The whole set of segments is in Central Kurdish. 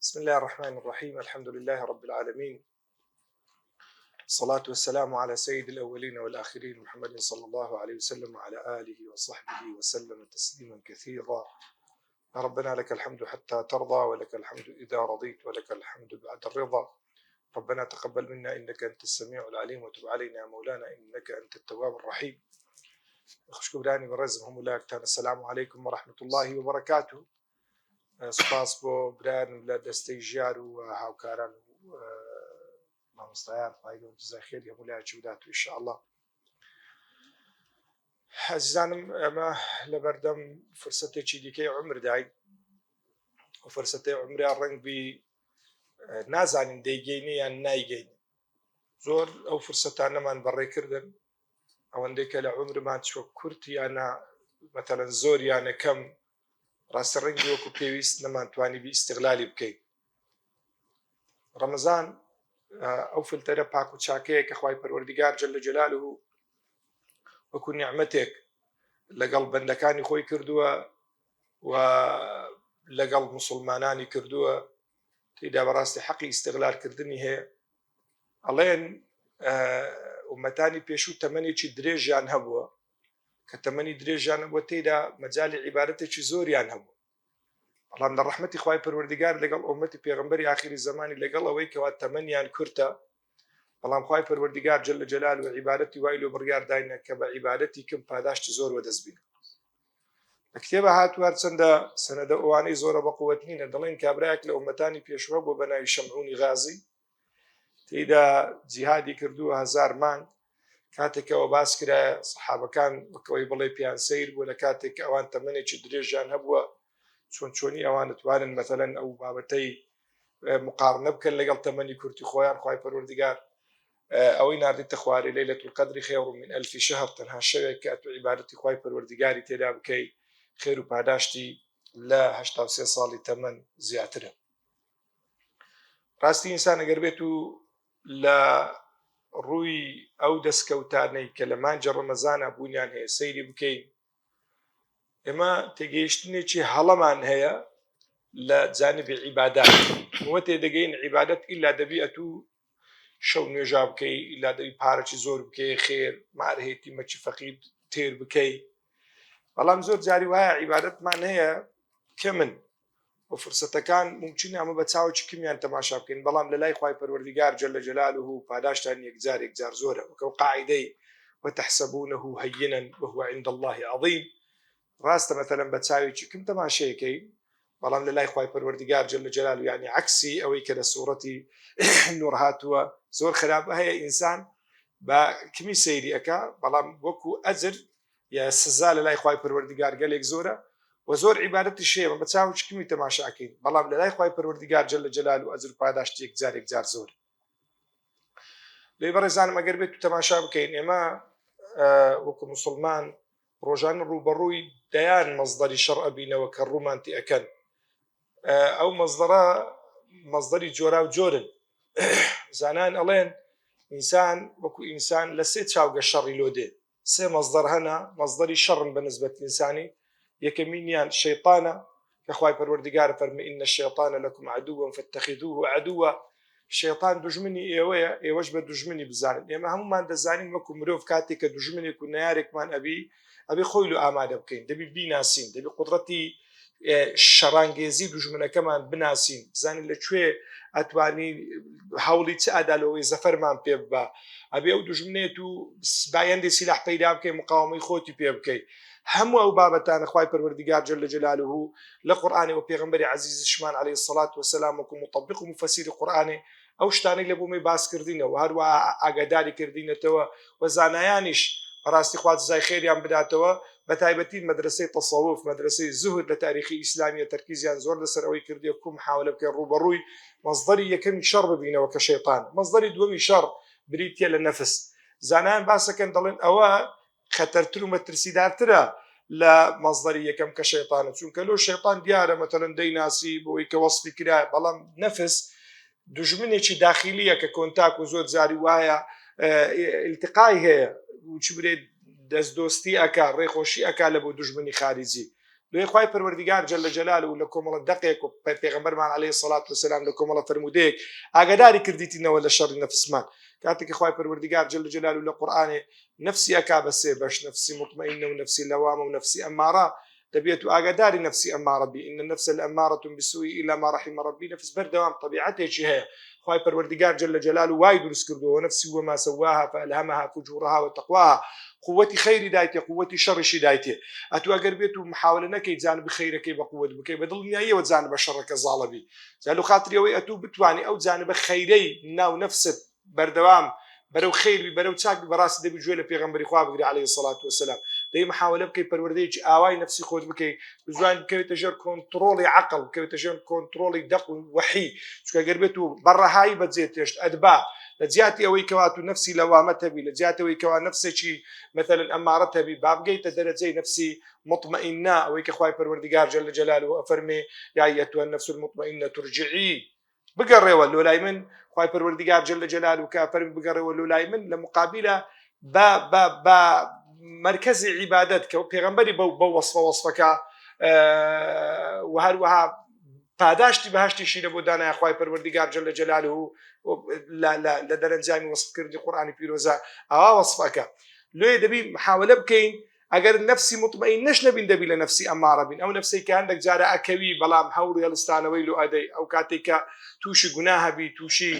بسم الله الرحمن الرحيم الحمد لله رب العالمين الصلاة والسلام على سيد الأولين والآخرين محمد صلى الله عليه وسلم وعلى آله وصحبه وسلم تسليما كثيرا يا ربنا لك الحمد حتى ترضى ولك الحمد إذا رضيت ولك الحمد بعد الرضا ربنا تقبل منا إنك أنت السميع العليم وتب علينا مولانا إنك أنت التواب الرحيم خوشک و برانی بەڕێزم هەموو لایەکتان السلام علیکم ورحمة الله وبرکاته سپاس بۆ برایانم لە دەستەی ژیار و هاوکاران و مامۆستایان خوای گەورە جزای خێری هەموو لایەکی بدات و ئینشاءاللە ئەزیزانم ئەمە لەبەردەم فرسەتێکی دیکەی عمرداین و فرسەتی عمرە ڕەنگ بی نازانین دەیگەینێ یان نایگەین زۆر ئەو فرسەتانەمان بەڕێکردن ئەوەندەی کە لە عمرمان چوە کورت یانە مەتەلەن زۆر یانە کەم ڕاستە ڕەنگی وەکو پێویست نەمانتوانی بی ئیستغلالی بکەین ڕەمەزان ئەو فلتەرە پاک و چاکەیە کە خوای پەروەردگار جل جلاله وەکو نیعمەتێک لەگەڵ بەندەکانی خۆی کردووە و لەگەڵ مسلمانانی کردووە تێدا بەڕاستی حەقی ئیستغلالکردنی هەیە ئەڵێن ئومەتانی پێشوو تەمەنێکی درێژیان هەبووە کە تەمەنی درێژیان هەبووە تێدا مەجای عیبارەتێکی زۆریان هەبوو بەڵام لە ڕەحمەتی خوای پەروەردگار لەگەڵ ئومەتی پێغەمبەری ئاخری زەمانی لەگەڵ ئەوەی کەوا تەمەنیان کورتە بەڵام خوای پەروەردگار جل جلال و عیبارەتی وای لۆ بڕیار داینە کە بە عیبارەتی کم پاداشتی زۆر وەدەست بینن لە کتێبە هاتووە هەرچەندە سەنەدە ئەوانەی زۆرە بە قوت نینە دەڵێن کابرایەک لە ئومەتانی پێشوە بۆ بە ناوی شەمعونی غازی تێیدا جیهادی کردووە هەزار مانگ کاتێکەوە باس کرا سەحابەکان وەکەوەی بڵێ پیان سیر بوو لە کاتێک کە ئەوان تەمەنێکی درێژیان هەبووە چۆن چۆنی ئەوان دەتوانن مەتەلەن ئەو بابەتەی مقارنە بکەن لەگەڵ تەمەنی کورتی خۆیان خوای پەروەردگار ئەوەی ناردیتە خوارێ ليلة القدر خير من ألف شهر تەنها شەوێک کە ئەتو عیبادەتی خوای پەروەردگاری تێدا بکەی خێر و پاداشتی لە 83 ساڵی تەمەن زیاترە ڕاستی ئینسان ئەگەر بێت و لە ڕووی ئەو دەستکەوتانەی کە لە مانجە ڕەمەزانە بوونیان هەیە سەیری بکەین ئێمە تێگەیشتنێکی هەڵەمان هەیە لە جانبی عیبادات وە تێدەگەین عیبادەت ئیلا دەبی ئەتوو شەو نوێژا بکەی ئیلا دەبی پارەی زۆر بکەی خێر مارهێتی مەچی فەقیر تێر بکەی بەڵام زۆر جاری وایە عیبادەتمان هەیە کە من و فرسەتەکان مومکینە ئەمە بە چاوێکی کمیان تەماشا بکەین بەڵام لە لای خوای پەروەردگار جل جلاله پاداشتان یەکجار یەکجار زۆرە وەک ئەو قاعیدەی وتحسبونه هینا وهو عند الله عظیم ڕاستە مەتەلەن بە چاوێکی کم تەماشەیەکەی بەڵام لە لای خوای پەروەردگار جل جلاله یعنی عەکسی ئەوەی کە لە سوڕەتی نور هاتووە زۆر خراپە هەیە ئینسان بە کمی سەیری ئەکا بەڵام وەکو ئەجر یا سزا لە لای خوای پەروەردگار گەلێک زۆرە و زۆر عیبادەتیش هەیە بە چاو چکمی تەماشا ئەکەین بەڵام لە لای خوای پەروەردگار جل جلال و ئەجر و پاداشتی یەکجار یەکجار زۆر لێ بەڕێزانم ئەگەر بێت و تەماشا بکەین ئێمە وەکو مسلمان ڕۆژانە ڕووبەڕووی دەیان مەزدەری شەڕ ئەبینەوە کە ڕوومان تی ئەکەن ئەو مەزدەرە مەزدەری جۆرا و جۆرن زانان ئەڵێن ئینسان وەکو ئینسان لە سێ چاوگە شەڕی لۆ دێ سێ مەسدەر هەنە مەسدەری شەڕن بە نسبەت ئینسانی، یەکەمینیان شەیتانە کە خوای پەروەردگار فەرمی ان الشیطان لکم عدو فاتخذوه عدوا شەیتان دوژمنی ئێوەیە ئێوەش بە دوژمنی بزانن ئێمە هەمومان دەزانین وەکو مرۆڤ کاتێک کە دوژمنێک و نەیارێکمان ئەبی ئەبێ خۆی لۆ ئامادە بکەین دەبی بیناسین دەبی قودرەتی شەڕانگێزی دوژمنەکەمان بناسین بزانین لە کوێ ئەتوانی هەوڵی چ ئەدا لەوەی زەفەرمان پێ ببا ئەبێ ئەو دوژمنێت و بایەندی سیلاح پەیدا بکەی مقاومەی خۆتی پێ بکەی هەموو ئەو بابەتانە خوای پەروەردگار جل جلاله لە قورئانی و پێغەمبەری عەزیزشمان عەلەیهی سەڵات وەسەلام وەکو موتەبیق و موفەسیری قورئانی ئەو شتانەی لە بۆمەی باس کردینەوە هەروەها ئاگاداری کردینەتەوە و زانایانیش بەڕاستی خوا جزای خێریان بداتەوە بە تایبەتی مەدرسەی تەسەوف مەدرسەی زوهد لە تاریخی ئیسلامیە تەرکیزیان زۆر لەسەر ئەوەی کردیە کو محاولە بکەین ڕووبەڕووی مەصدەری یەکەمی شەڕ ببینەوە کە شەیتان مەصدەری دووەمی شەڕ بریتیە لە نەفس زانایان باسەکەن دەڵێن ئەوە خەتەرتر و مەترسیدارترە لە مەصدەری یەکەم کە شەیتانە چونکە لۆ شەیتان دیارە مەتەلەن دەیناسی بۆی کە وەسفی کرا بەڵام نەفس دوژمنێکی داخیلیە کە کۆنتاک و زۆر جاری وایە التقای هەیە و چ برێ دەست دۆستی ئەکا ڕێخۆشی ئەکا لە بۆ دوژمنی خارجی. لۆیە خوای پەروەردیگار جل جلاله لە کۆمەڵە دەقێک و پێغەمبەرمان علیه الصلاة والسلام لە کۆمەڵە فەرموودەیەک ئاگاداری کردیتینەوە لە شەڕی نەفسمان. کاتێک کە خوای پەروەردیگار جل جلاله لە قورئانێ نەفسی ئەکا بە سێ بەش، نەفسی مطمئنە و نەفسی لەوامە و نەفسی ئەمارە، دەبێت و ئاگاداری نەفسی ئەمارە بی، ان النفس لامارە بالسوء الا ما رحم ربی، نەفس بەردەوام تەبیعەتێکی هەیە خوای پەروەردگار جل جلالە وای دروست کردووە، ونفس وما سواها فالهمها فجورها وتقواها، قوەتی خەیری دایتێ قوەتی شەڕیشی دایتێ، ئەتوو ئەگەر بێت و محاولە نەکەی جانبی خەیرەکەی بە قوەت بکەی بە دڵنیاییەوە جانبە شەڕەکە زاڵە بی، جا لۆ خاتری ئەوەی ئەتوو بتوانی ئەو جانبە خەیرەی ناو نەفست بەردەوام بەرەو خەیر بی بەرەو چاک بی بەڕاستی دەبی گوێ لە پێغەمبەری خوا بگری علیە الصلوة والسلام دەی محاولە بکەی پەروەردەیەکی ئاوای نەفسی خۆت بکەی بزوانی بکەوێتە ژێر کۆنتڕۆڵی عەقڵ بکەوێتە ژێر کۆنتڕۆڵی دەق و وەحی چونکە گەر بێت و بەڕەهایی بەجێ تێشت ئەدبا لە جیاتی ئەوەی کەوا تو نەفسی لەوامەت هەبی لە جیاتی ئەوەی کەوا نەفسێکی مثلا ئەمارەت هەبی با بگەیتە دەرەجەی نەفسی مطمئنە ئەوەی کە خوای پەروەردگار جل جلاله ئەفەرمێ یا ایتها النفس المطمئنە ترجعی بگەڕێوە لۆ لای من خوای پەروەردگار جل جلالە کە فەرمی بگەڕێوە لۆ لای من لە مقابلە بە بە بە مەرکەزی عیبادەت کە پێغەمبەری بەو بەو وەصفە وەصفەکە و هەروەها پاداشتی بەهشتیشی لە بۆ دانای خوای پەروەردگار جل جلاله لە دەرەنجامی وەصفکردنی قورئانی پیرۆزە ئاوا وەصفەکە لێ دەبی محاولە بکەین ئەگەر نەفسی موتمەئینەش نەبین دەبی لە نەفسی ئەمارە بین، ئەو نەفسەی کە هەندەک جارە ئەکەوی بەڵام هەوڵی هەڵستانەوەی لۆ ئەدەی، ئەو کاتەی کە تووشی گوناه ئەبی، تووشی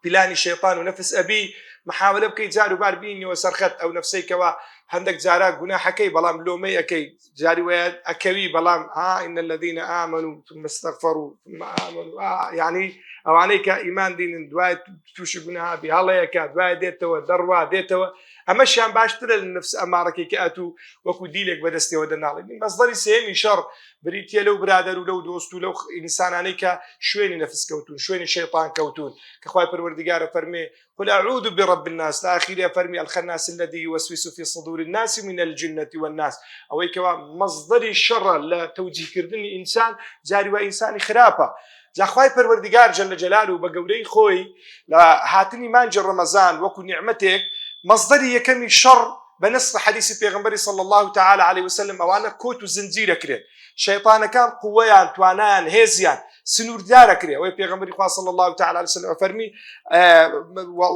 پیلانی شەیتان و نەفس ئەبی، محاولە بکەی جار و بار بینیەوە سەر خەت، ئەو نەفسەی کەوا هەندەک جارە گوناحەکەی بەڵام لۆمەی ئەکەی، جاری وایە ئەکەوی بەڵام ها ان الذین آمنوا ثم استغفروا ثم آمنوا آه یعنی ئەوانەی کە ئیمان دینن دوای تووشی گوناه بی هەڵەیەکە دوای دێتەوە دەڕوا دێتەوە ئەمەشیان باشترە لە نفس ئەمارەکەی کە ئەتوو وەکو دیلێک بەدەستەوە دەناڵێنی. مەسدەری سێیەمی شەڕ بریتییە لەو برادەر و لەو دۆست و لەو ئینسانانەی کە شوێنی نەفس کەوتوون، شوێنی شەیتان کەوتوون، کە خوای پەروەردگار ئەفەرمێ، قل اعوذ برب الناس، لە ئاخیری ئەفەرمی، الخناس الذی یوسوس فی صدور الناس من الجنە والناس، ئەوەی کەوا مەسدەری شەڕە لە تەوجیهکردنی ئینسان، جاری وا ئینسانی خراپە، جا خوای پەروەردگار جل جلالە بە گەورەی خۆی لە هاتنی مانگی ڕەمەزان وەکو نیعمەتێک مەسدەری یەکەمی شەڕ بە نەص حەدیسی پێغەمبەری صلی اللە تعالی علیه وسلم ئەوانە کۆت و زنجیر ئەکرێن شەیطانەکان قوەیان توانایان هێزیان سنووردار ئەکرێ ئەوەی پێغەمبەری خوا صلی اللە تعالی علیه وسلم فەرمی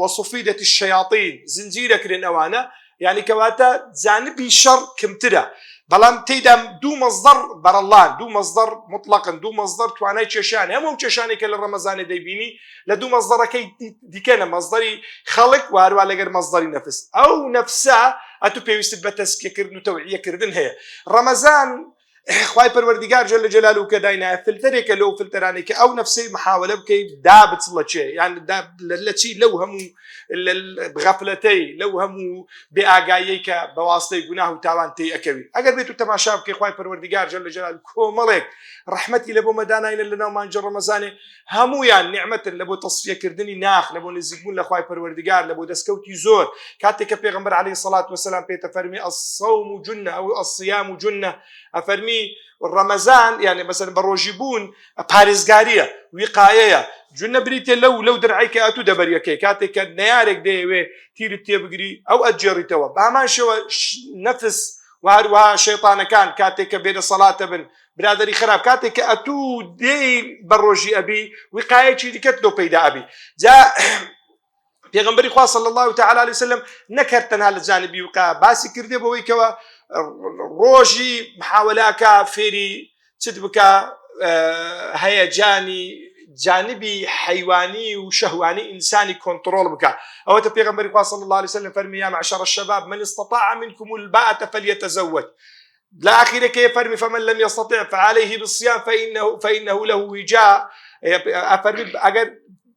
وصفیدت الشیاطین زنجیر ئەکرێن ئەوانە یانی کەواتە جانبی شەڕ کمترە بەڵام تێیدا دوو مەزدەر بەرەڵان دوو مەزدەر مطلقن دوو مەزدەر توانای کێشان هەموو ئەو کێشانەی کە لە ڕەمەزانێ دەیبینی لە دوو مەزدەرەکەی دیکەنە مەزدەری خەڵک و هەروە لەگەر مەزدەری نەفس ئەو نەفسە ئەتو پێویستت بە تەزکیەکردن و تەوعیەکردن هەیە ڕەمەزان خوای پەروەردگار جل جلاله کە داینایە فلتەرێکە لەو فلتەرانەی کە ئەو نەفسەی محاولە بکەی دا بچڵەکێ یان لە چی لەو هەموو غەفلەتەی لەو هەموو بێ ئاگاییەی کە بە واستەی گوناه و تاوان تێی ئەکەوی ئەگەر بێت و تەماشا بکەی خوای پەروەردگار جل جلاله کۆمەڵێک ڕەحمەتی لە بۆ مەداناینە لە ناو مانگی ڕەمەزانێ هەموویان نیعمەتن لە بۆ تەسفیەکردنی ناخ، لە بۆ نزیکبوون لە خوای پەروەردگار، لە بۆ دەستکەوتی زۆر، کاتێک کە پێغەمبەر علیە الصلوە والسلام پێت ئەفەرمی الصوم جنە او الصیام جنە ئەفەرمی ڕەمەزان یعنی مەسەلەن بە ڕۆژی بوون پارێزگاریە وقایەیە جنە بریتە لەو لەو درعی کە ئەتوو دەبەریەکەی کاتێک کە نەیارێک دەیەوێ تیرت تێبگری ئەو ئەتگێڕیتەوە بە هەمان شێوە نەفس و هەروەها شەیتانەکان کاتێک کە بێدەسەڵاتە بن برادەری خراپ کاتێک کە ئەتوو دێی بە ڕۆژی ئەبی وقایەکی دیکەت لۆ پەیدا ئەبی جا پێغمبەری خوا صلی الله تعالی علیه وسلم نەکرد تەنها لە جانبی وقا باسی کردێ بەوەی کەەوە ڕۆژی محاولاکە فێری چت بکە هەیە جانی جانبی حیوانی و شەهوانی ئینسانی کۆنتڕۆڵ بکە ئەوەتە پێغمبەری خوا صلی الله علیه وسلم فەرمی یا معشر الشباب من استطاع منكم الباءة فليتزوج لە ئاخیرەکەی فەرمی فمن لم يستطع فعليه بالصيام فإنه فإنه له وجاء ئەفەرمی ئەگەر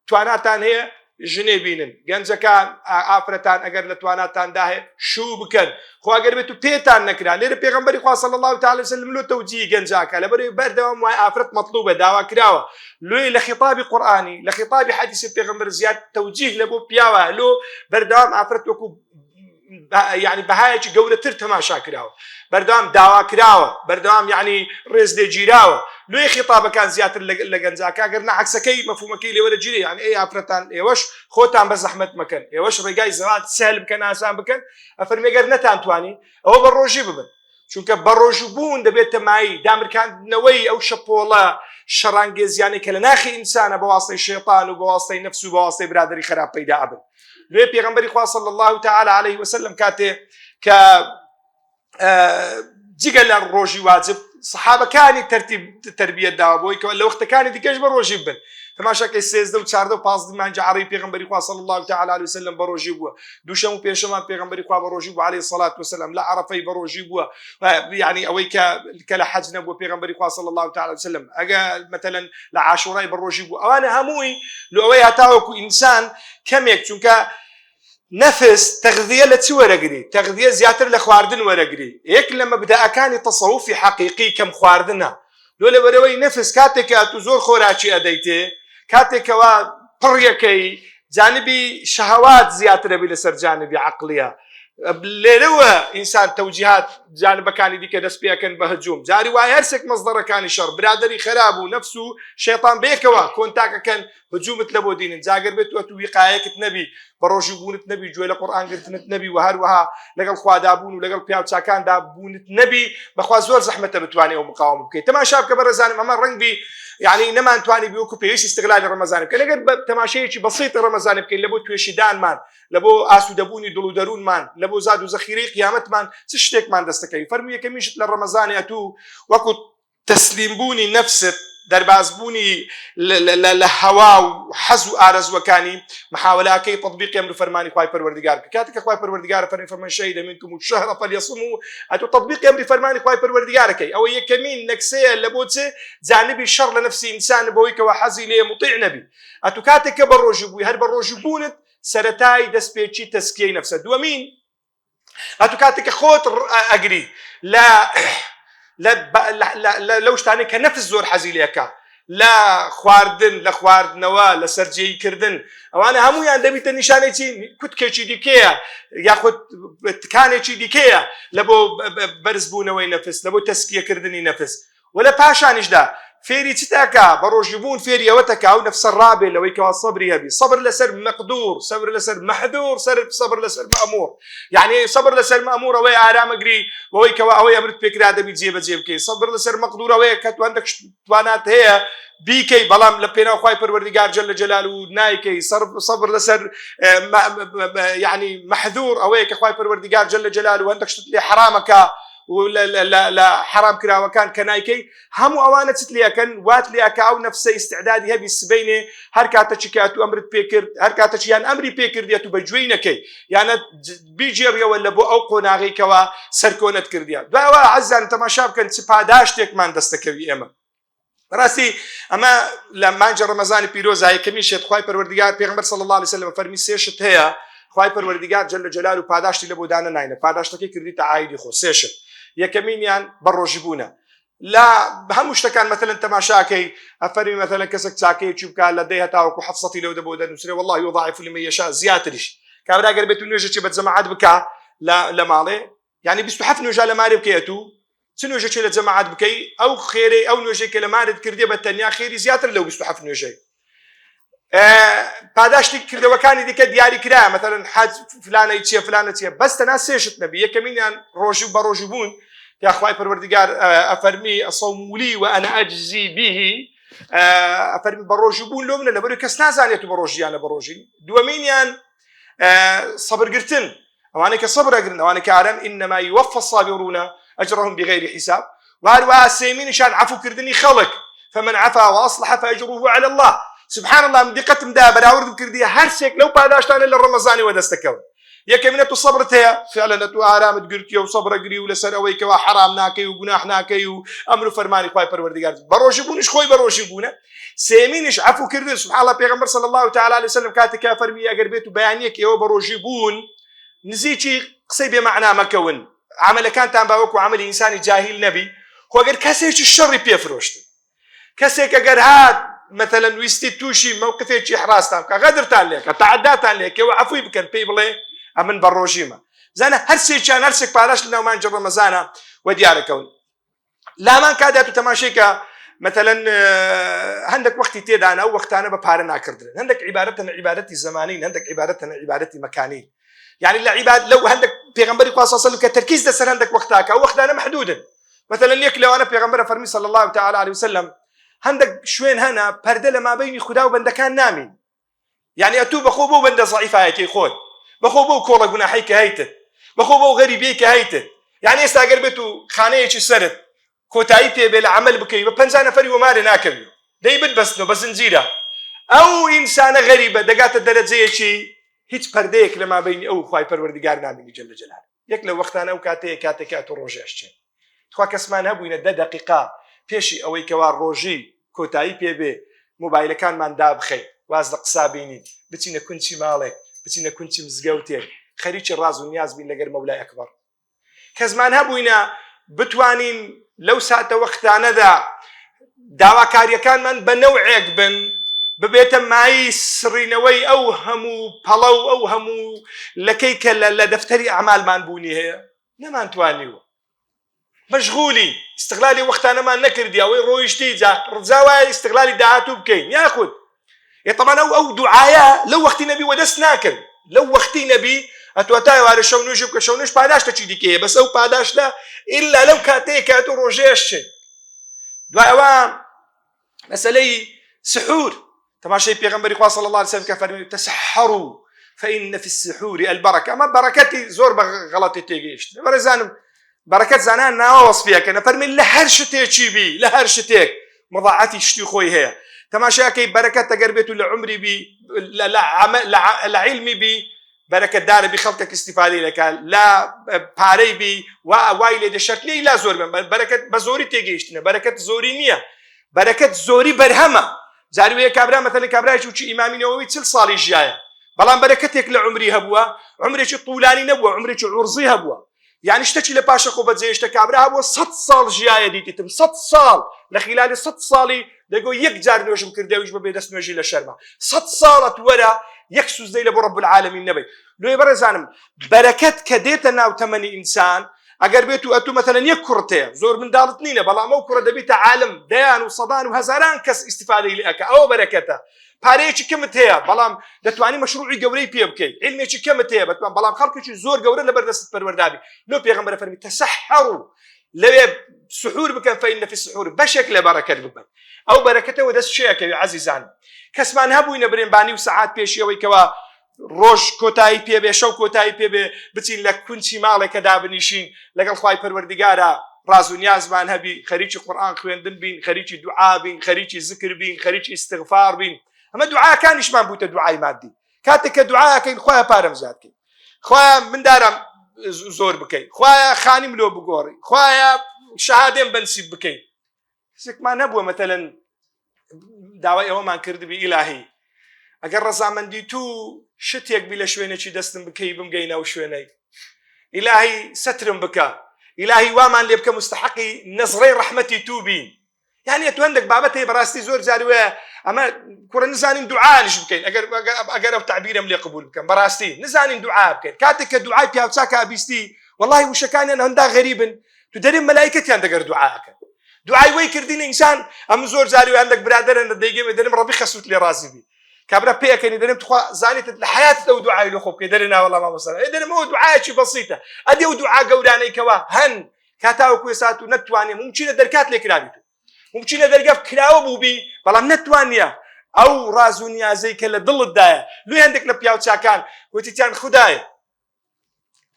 تواناتان هەیە ژنێ بینن گەنجەکان ئافرەتان ئەگەر لە تواناتاندا هەیە شوو بکەن خۆ ئەگەر بێت و پێتان نەکرا لێرە پێغەمبەری خوا صلی الله تعالی وسلم لۆ تەوجیهی گەنجاکە لەبەرەوەی بەردەوام وای ئافرەت مەطلوبە داوا کراوە لۆی لە خیتابی قورئانی لە خیتابی حەدیسی پێغەمبەر زیاد تەوجیه لە بۆ پیاوە لۆ بەردەوام ئافرەت وەکو یعنی بەهایەکی گەورەتر تەماشا کراوە بەردەوام داوا کراوە بەردەوام یعنی ڕێز لێگیراوە لۆی خیتابەکان زیاتر لە گەنجاکە گەر نە عەکسەکەی مەفهومەکەی لێوەرە گیرێ یعنی ئەی ئافرەتان ئێوەش خۆتان بە زەحمەت مەکەن ئێوەش ڕێگای زەواج سهل بکەن ئاسان بکەن ئەفەرمێ گەر نەتانتوانی ئەوە بە ڕۆژی ببن. چونکە بەڕۆژوو بوون دەبێتە مایەی دامرکاندنەوەی ئەو شەپۆڵە شەڕانگێزیانەی کە لە ناخی ئینسانە بە واستەی شەیتان و بە واستەی نەفس و بە واستەی برادەری خراپ پەیدا ئەبن. لێ پێغەمبەری خوا صلی الله تعالی علیه وسلم کاتێ کە جگە لە ڕۆژی واجب سەحابەکانی تەرتیب تربیەت داوە بۆی کە لە وەختەکانی دیکەش بە ڕۆژی بن. تەماشاکەی 13 و 14 و 15 مانگی عەڕەی پێغەمبەری خوا صلی الله تعالی علیه وسلم بە ڕۆژی بووە. دووشەم و پێنجشەمان پێغەمبەری خوا بە ڕۆژی بووە علیه الصلاة والسلام، لە عەرەفەی بە ڕۆژی بووە، یعنی ئەوەی کە کە لە حەج نەبووە پێغەمبەری خوا صلی الله تعالی علیه وسلم ئەگە مثلا لە عاشورای بە ڕۆژی بوو. ئەوانە هەمووی لۆ ئەوەی هەتاوەکو ئینسان کەمێک، چونکە نەفس تەغذیە لە چی وەرەگری؟ تەغذیە زیاتر لە خواردن وەرەگری. یەک لە مەبدەئەکانی تەسەوفی حەقیقی کەم خواردنە. لۆ لەبەرئەوەی نەفس کاتێک کە ئەتوو زۆر خۆراکی ئەدەیتێ، کاتێک کەوا پڕیەکەی جانبی شەهەوات زیاتر ئەبی لەسەر جانبی عەقڵیە. لێرەوە ئینسان تەوجیهات جانبەکانی دیکە دەست پێ ئەکەن بە هجوم. جاری وایە هەرسێک مەسدەرەکانی شەڕ، برادەری خەراب و نەفس و شەیتان بەیەکەوە کۆنتاک ئەکەن، هجومت لە بۆ دینن. جا گەر بێت ئەتوو ویقایەکت نەبی، بە ڕۆژوو بوونت نەبی، گوێ لە قورئان گرتنت نەبی و هەروەها لەگەڵ خوادا بوون و لەگەڵ پیاو چاکاندا بوونت نەبی، بەخوا زۆر زەحمەتە بتوانی ئەو مقاومە بکەیت. تەماشا بکە بەڕێزانم، ئەمە ڕەنگ بی یعنی نەمانتوانی بی وەکو پێویست ئیستغلالی ڕەمەزان بکەین. ئەگەر بە تەماشەیەکی بەسیتی ڕەمەزان بکەین لە بۆ توێشیدانمان، لە بۆ ئاسوودەبوونی دڵ و دەروونمان، لە بۆ زاد و زەخیرەی قیامەتمان چ شتێکمان دەستەکەوی؟ فەرموو یەکەمین شت لە ڕەمەزانی ئەتوو وەکو تەسلیم بوونی نەفست، دەرباز بوونی لە هەوا و حەز و ئارەزووەکانی، محاوەلە ئەکەی تەتبیقی ئەمر و فەرمانی خوای پەروەردگار بکەی. کاتێک کە خوای پەروەردگار فەرمی فمن شهد منکم الشهر فلیصمه، ئەتوو تەتبیقی ئەمری فەرمانی خوای پەروەردگار ئەکەی. ئەوە یەکەمین نەکسەیە لە بۆ چ جانبی شەڕ لە نەفسی ئینسان بەوەی کەوا حەزی لێیە موتیع نەبی. ئەتوو کاتێک کە بەڕۆژوو بووی هەر بەڕۆژوو بوونت سەرەتای دەستپێکی تەزکیەی نەفسە. دووەمین، ئەتو کاتێک کە خۆت ئەگری لە لەو شتانەی کە نەفس زۆر حەزی لێکە لە خواردن لە خواردنەوە لە سەرجێی کردن ئەوانە هەمویان دەبیتە نیشانەی چی کوتکێکی دیکەیە یاخود تکانێکی دیکەیە لە بۆ بەرزبوونەوەی نەفس لە بۆ تەسکیەکردنی نەفس وە لە پاشانیشدا فێری چت ئەکا؟ بە ڕۆژوو بوون فێری ئەوەت ئەکا ئەو نەفسە ڕابێ لەوەی کەوا سەبری هەبی، سەبر لەسەر مەقدور، سەبر لەسەر مەحدور، سەر سەبر لەسەر مەئمور. یەعنی سەبر لەسەر مەئمور ئەوەیە ئارامەگری بەوەی کەوا ئەوەی ئەمرت پێکرا دەبی جێبەجێ بکەی، سەبر لەسەر مەقدور ئەوەیە کە تۆ هەندێک شت توانات هەیە بیکەی بەڵام لە پێناو خوای پەروەردگار جل جلاله نایکەی، سەبر لەسەر یەعنی مەحذور ئەوەیە کە خوای پەروەردگار جل جلاله هەندێک شتت لێ حەرامەکا و لە حەرام کراوەکان کە نایکەی هەموو ئەوانە چت لێ ئەکەن وات لێ ئەکا ئەو نەفسە ئیستعدادی هەبی سبەینێ هەر کاتەکی کە ئەتوو ئەمرت پێکرد هەر کاتەکی یان ئەمری پێکردی ئەتوو بە گوێی نەکەی یانە بیگێڕیەوە لە بۆ ئەو قۆناغەی کەوا سەرکۆنەت کردیە دوای ئەوە عەزیزان تەماشا بکەن چ پاداشتێکمان دەستەکەوی ئێمە بەڕاستی ئەمە لە مانگی ڕەمەزانی پیرۆزە یەکەمین شت خوای پەروەردگار پێغەمبەر صلی الله علیه وسلم فەرمی سێ شت هەیە خوای پەروەردگار جل جلال و پاداشتی لە بۆ دانە ناینە پاداشتەکەی کردی تەعایدی خۆ سێ شت یەکەمینیان بە ڕۆژی بوونە لە هەموو شتەکان مەثلەن تەماشاکەی ئەفەرمی مەثلەن کەسێک چاکەیەکی بکات لە دەی هەتاوەکو حەفسەتی لەو دەبۆ دەنووسرێ والله یضاعف لمن یشاء زیاتریش کابرا گەر بێت و نوێژێکی بە جەماعەت بکا لە ماڵێ یعنی 27 نوێژە لە مارێ بکەیت و چ نوێژێکی لە جەماعەت بکەی ئەو خێرەی ئەو نوێژەی کە لە مارت کردێ بە تەنیا خێری زیاتر لەو 27 نوێژەی پاداشتی کردەوەکانی دیکە دیاری کرا مەثەلەن حەج فلانەی چیە فلانە چیە بەس تەنها سێ شت نەبی یەکەمینیان ڕۆژی بە ڕۆژی بوون یا خوای پەروەردگار ئەفەرمی الصوم لي وأنا أجزي به ئەفەرمی بە ڕۆژی بوون لۆ منە لەبەرئەوەی کەس نازانێت و بە ڕۆژیانە بە ڕۆژی دووەمینیان سەبرگرتن ئەوانەی کە سەبر ئەگرن ئەوانەی کە ئارام إنما يوفى الصابرون أجرهم بغير حساب و هەروەها سێمینیشان عەفوکردنی خەڵک فمن عفا وأصلح فأجره على الله سبحان الله من دیقەتم دا بەراوردم کردی هەر سێک لەو پاداشتانە لە ڕەمەزانی وەدەستەکەون یەکەمینە تو سەبرت هەیە فعلا تو ئارامت گرتیە و سەبرەگری و لەسەر ئەوەی کەوا حەرام ناکەی و گوناح ناکەی و ئەمر و فەرمانی خوای پەروەردگار بەڕۆژی بوونیش خۆی بەڕۆژی بوونە سێمینیش عەفو کردن سبحان الله پێغەمبەر صلی الله تعالی علیه وسلم کاتێک کە فەرمی ئەگەر بێت و بەیانیەک ئێوە بە ڕۆژی بوون نزیکی قسەی بێ مەعنا مەکەون عەمەلەکانتان با وەکو عەمەلی ئینسانی جاهیل نەبی خۆ ئەگەر کەسێکی شەڕی پێ فرۆشتن کەسێک ئەگەر هات مثلا ویستی تووشی مەوقفێکی حراستان بکە غەدرتان لێکە تەعەداتان لێکەوە عەفوی بکەن پێی بڵێ ئەمن بە ڕۆژیمە زانە هەر سێکیان هەر سێک پاداشت لەناو مانگی ڕەمەزانە و دیارەکەون لامان کادا تو تەماشەی کە مەتەلەن هەندێک وەختی تێدانە ئەو وەختانە بە پارە ناکردرێن هەندێک عیبارەتەن عیبارەتی زمانین هەندێک عیبارەتەن عیبارەتی مەکانی یعنی لە عیباد لەو هەندێک پێغەمبەری خوا صلی الله علیه و سلم کە تەرکیز لەسەر هەندێک وەختاکە ئەو وەختانە محدودن. مثلا یەک لەوانە پێغەمبەر فەرمی صلی الله تعالی علیه وسلم هەندێک شوێن هەنە پەردە لە مابینی خودا و بەندەکان نامین. یعنی ئەتوو بەخۆ بۆ بەندە زەعیفایەکەی خۆت، بەخۆ بەو کۆڵە گوناحەی کە هەیتت، بەخۆ بەو غەریبیەی کە هەیتت. یعنی ئێستا گەر بێت و خانەیەکی سەرت کۆتایی پێ بێ لە عەمەل بکەوی بە 50 نەفەری وەمارێ ناکەوی دەی بتبەستنەوە بە زنجیرە. ئەو ئینسانە غەریبە دەگاتە دەرەجەیەکی هیچ پەردەیەک لە مابەینی ئەو و خوای پەروەردگار نامینی جل جلاله. یەک لەو وەختانە ئەو کاتەیە کاتێک کە ئەتوو ڕۆژێ ئەشچێ. تخوا کەسمان هەبووینە دە دەقیقە پێشی ئەوەی کەوا ڕۆژی کۆتایی پێ بێ مۆبایلەکانمان دابخەین، واز لە قسە بینین، بچینە کونچی ماڵێک، بچینە کونچی مزگەوتێک، خەریکی ڕاز و نیاز بین لەگەر مەولای ئەکبەر. کەسمان هەبووینە بتوانین لەو ساتە وەختانەدا داواکاریەکانمان بە نەوعێک بن ببێتە مایەی سڕینەوەی ئەو هەموو پەڵە و ئەو هەموو لەکەی کە لە دەفتەری ئەعمالمان بوونی هەیە نەمانتوانیوە مەشغولی ئیستغلالی وەختانەمان نەکردی ئەوەی ڕۆیشتی جا ڕجا وایە ئیستغلالی داهاتوو بکەین یاخود ئێ تەبعەن ئەو ئەو دوعایە لەو وەختی نەبی وەدەست ناکەوی لەو وەختی نەبی ئەتوە تا ئێوارە شەو نوێژی بکە شەو نوێژ پاداشتەکی دیکە هەیە بەس ئەو پاداشتە ئیلا لەو کاتەیە کە ئەتوو ڕۆژێش چێ دوای ئەوە مەسەلەی سحور تەماشای پێغەمبەری خوا صلی الله علیه وسلم کە فەرمی تسحروا فإن في السحور البركة ئەمە بەرەکەتی زۆر بە غەڵەتی تێگەیشت بەڕێزانم بەرەکەت زانایان ناوە وەسفیەکەن ئەفەرمێ لە هەر شتێکی بی لە هەر شتێک مضاعەتی شتی خۆی هەیە تەماشاکەی بەرەکەت ئەگەر بێت و لە عمری بی لە عیلمی بی بەرەکەتدارە بی خەڵکێک ئیستیفادەی دەکات لە پارەی بی وای لێ دێ شەرت نییە لا زۆر بن بەرەکەت بە زۆری تێگەیشتنە بەرەکەت زۆری نییە بەرەکەت زۆری بەرهەمە جاری وەیە کابرا مەتەلەن کابرایەکی وچی ئیمامی نەوەوی چل ساڵی ژیایە بەڵام بەرەکەتێک لە عمری هەبووە عمرێکی طولانی نەبووە عمرێکی عورزی هەبووە یانی شتەکی لە پاشە خۆ بەجێهێشتە کابرا هەبووە سەد ساڵ ژیایە دیتیتم سەد ساڵ لە خیلالی سەد ساڵی دەگۆ یەک جار نوێژم کردی ئەویش بە بێدەست نوێژی لە شەرمە سەد ساڵت وەرە یەک سوزدەی لە بۆ رب العالمین نەبەی لۆیە بەڕێزانم بەرەکەت کە دێتە ناو تەمەنی ئینسان ئەگەر بێت و ئەتوو مەتەلەن یەک کوڕت هەیە زۆر منداڵت نینە بەڵام ئەو کوڕە دەبیتە عالم دەیان و سەدان و هەزاران کەس ئیستیفادەی لێ ئەکا ئەوە بەرەکەتە پارەیەکی کەمت هەیە بەڵام دەتوانی مەشروعی گەورەی پێ بکەیت علمێکی کەمت هەیە بەتوان بەڵام خەڵکێکی زۆر گەورە لەبەر دەستت پەروەردابی لۆ پێغەمبەر فەرمی تەسەحەڕو لەوێ سحور بکەن فإن في السحور بەشێک لە بەرەکەت ببن ئەو بەرەکەتەوە دەست شێەکەوی عەزیزان کەسمان هەبووینە برێن بانی و سەعات پێشیەوەی کەوا ڕۆژ کۆتایی پێبێ شەو کۆتایی پێبێ بچین لە کونچی ماڵێکە دابنیشین لەگەڵ خوای پەروەردگارا ڕاز و نیازمان هەبی خەریکی قورئان خوێندن بین خەریکی دوعا بین خەریکی زکر بین خەریکی ئیستغفار بین ئەمە دوعاکانیشمان بووتە دوعای مادی کاتێک کە دوعاکەین خوایە پارەم زیاد کەین خوایە مندارم زۆر بکەی خوایە خانیم لۆ بگۆڕی خوایە شەهادێم بەنسیب بکەی کەسێکمان نەبووە مەتەلەن داوای ئەوەمان کردبی ئیلاهی ئەگەر ڕەزامەندی تو شتێک بی لە شوێنێکی دەستم بکەی بمگەینە ئەو شوێنەی ئیلاهی سەترم بکە ئیلاهی وامان لێ بکە مستحقی نەزڕەی ڕەحمەتی تو بین یعنی تو هەندێک بابەت هەیە بەڕاستی زۆر جاری وایە ئەمە کوڕە نزانین دوعاش بکەین ئەگەر ئەگەر ئەو تعبیرم لێ قبول بکەم بەڕاستی نزانین دوعا بکەین کاتێک کە دوعای پیاوچاکە بیستی والله وشەکانیان هەندا غەریبن تو دەرێ مەلایکەتیان دەگەر دوعا ئەکەن دوعای وەی کردین ئینسان ئەم زۆر جاری و هەندێک برادەرن لە دەیگەمێ دەرم ڕەبی خەسوت لێ ڕازی بی کابرا پێەکەنی دەرم تخوا زانیتت لە حیاتت ئەو دوعای لۆ خۆ بکەی دەرێ ناوەڵا مامۆستا ئێ دەرم ئەو دوعایەکی بەسیتە ئەدی ئەو دوعا گەورانەی کەوا هەن کاتاوەکو ئێستا تو نەتوانێ ممکنە دەرکات لێ کرابیت ممکنە دەرگا کراوە بووبی بەڵام نەتوانیە ئەو ڕاز و نیازەی کە لە دڵتدایە لۆی هەندێک لە پیاوچاکان وتیتیان خودایە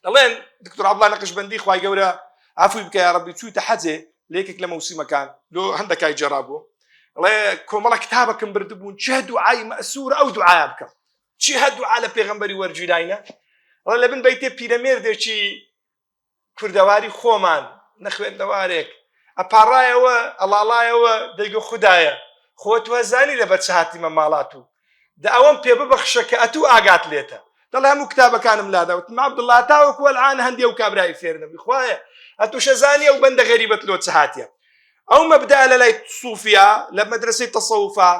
دەڵێن دکتۆر عەبدوڵا نەقشبەندی خوای گەورە عەفوی بکە یا ڕەبی چوویتە حەجێ لە یەکێک لە مەوسیمەکان لۆ هەندەکای جێرا بوو ئەڵێ کۆمەڵە کتابەکەم بردبوون چه دوعای مەسوور ئەو دوعایا بکەم چی هە دوعا لە پێغەمبەری وەرگیراینە ئەڵێ لە بن بەیتێ پیرەمێردێکی کوردەواری خۆمان نەخوێندەوارێک ئەپاڕایەوە ئەڵاڵایەوە دەیگۆ خودایە خۆ تو ئەزانی لەبەر چ هاتیمە ماڵات و دە ئەوەم پێ ببەخشە کە ئەتوو ئاگات لێتە دەڵێ هەموو کتابەکانم لادا وتم عەبدوڵڵا تاوەکو ئەلعان هەندێ ئەو کابرای فێر نەبووی خوایە ئەتووش ئەزانی ئەو بەندە غەریبەت لۆ چ هاتیە ئەو مەبدەئە لە لای سوفیا لە مەدرسەی تەسەوفا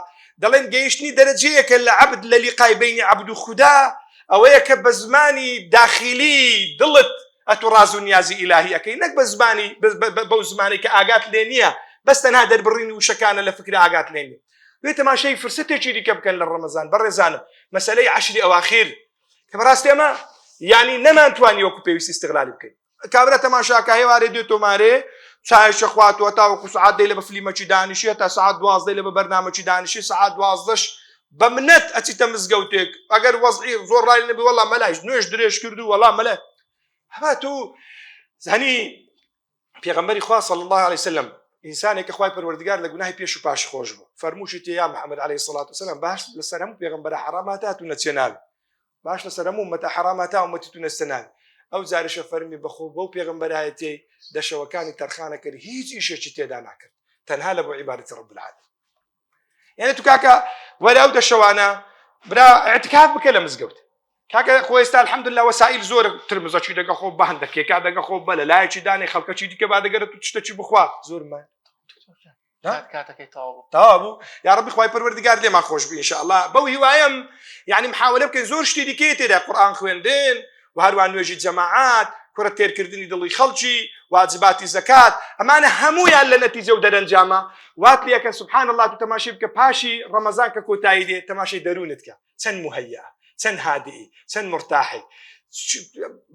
دەڵێن گەیشتنی دەرەجەیەکە لە عەبد لە لیقای بینی عەبد و خودا ئەوەیە کە بە زمانی داخیلی دڵت ئەتو ڕاز و نیازی ئیلاهی ئەەکەی نەک بە زمانی بەو زمانی کە ئاگات لێ نییە بەس تەنها دەربڕینی وشەکانە لە فکر ئاگات لێ نییە وێ تەماشای فرسەتێکی دیکە بکەن لە ڕەمەزان بەڕێزانم مەسەلەی عەشری ئەواخیر کە بەڕاستی ئەمە. یعنی نەمانتوانی وەکو پێویست ئیستغلالی بکەین کابرا تەماشاکە هێوارێ دێ تۆمارێ چایشە خواتوە تاوەکو سعات دەی لە بە فلیمەکی دانیشێ تا سعات دوازدەی لە بە بەرنامەکی دانیشی سعات دوازدەش بە منەت ئەچیتە مزگەوتێک ئەگەر وەزعی زۆر ڕای نەبی وەڵا مەلایش نوێژ درێژ کرد و وەڵا مەلا هەما تو زانی پێغەمبەری خوا صلی الله علیه وسلم ئینسانێک کە خوای پەروەردگار لە گوناهی پێش و پاش خۆش بوو فەرمووشی تێ یا محمد علیه الصلاة والسلام باش لەسەر هەموو پێغەمبەرە حەرامات هاتوونە چێ ناوی باش لەسەر هەموو ئوممەتە حەرامات تا ئوممەتی تو نەچتە ناوی ئەو جارشە فەرمی بەخۆ بەو پێغەمبەرایەتیەی دەشەوەکانی تەرخانە کرد هیچ ئیشێکی تێدا ناکرد تەنها لە بۆ عیبادەتی رب العالمین یعنی تو کاکە وەرە ئەو دەشەوانە برا اعتکاف بکە لە مزگەوت کاکە خۆ ئێستا الحمدلله وەسائل زۆر ترمزەکی دەگە خۆ بە هەندەکێکا دەگە خۆ بە لە لایەکی دانێ خەڵکەکی دیکە با دەگەرە تو شتەکی بخوا زۆر ما کاتەکەی تەواو بوو تەواو بوو یا ڕەبی خوای پەروەردگار لێمان خۆش بی ئینشاءاللە بەو هیوایم یعنی محاولە بکەین زۆر شتی دیکەی تێدا قورئان خوێندن و هەروان نوێژی جەماعات کوڕە تێرکردنی دڵی خەڵکی واجباتی زەکات ئەمانە هەمویان لە نەتیجە و دەرەنجامە وات لەکە سبحان الله تو تەماشی بکە پاشی ڕەمەزان کە کۆتایی دێ تەماشای دەروونت کە چەند مهەیە چەند هادئی چەند مرتاحی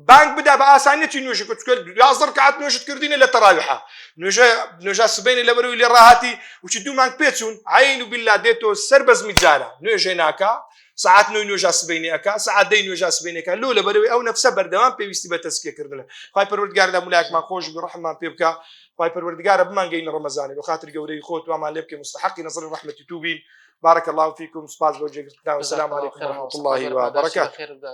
بانگ بدا بە ئاسانیەتی نوێژی کرد چکە 11 ڕکعات نوێژت کردینە لە تەراویحە نوێژە نوێژا سبەینێ لەبەرەوەی لێ ڕاهاتی وچی دوو مانگ پێچوون عین و بیلا دێتەوە سەر بەزمی جارە نوێژێ ناکا سعات نۆی نوێژا سبەینێ ئەکا سعات دەی نوێژا سبەینێکا لۆ لەبەرەوەی ئەو نەفسە بەردەوام پێویستی بە تەزکیەکردنە خوای پەروەردگار لە مولایەکمان خۆش بی ڕەحممان پێ بکا خوای پەروەردگارە بمانگەینە ڕەمەزانێ بۆ خاتر گەورەی خۆت وامان لێ بکەی مستحقی نەزڕی ڕەحمەتی تو بین بارك الله فيكم سپاس بۆ جێگرتنەوە السلام عليكم ورحمة الله وبركاته.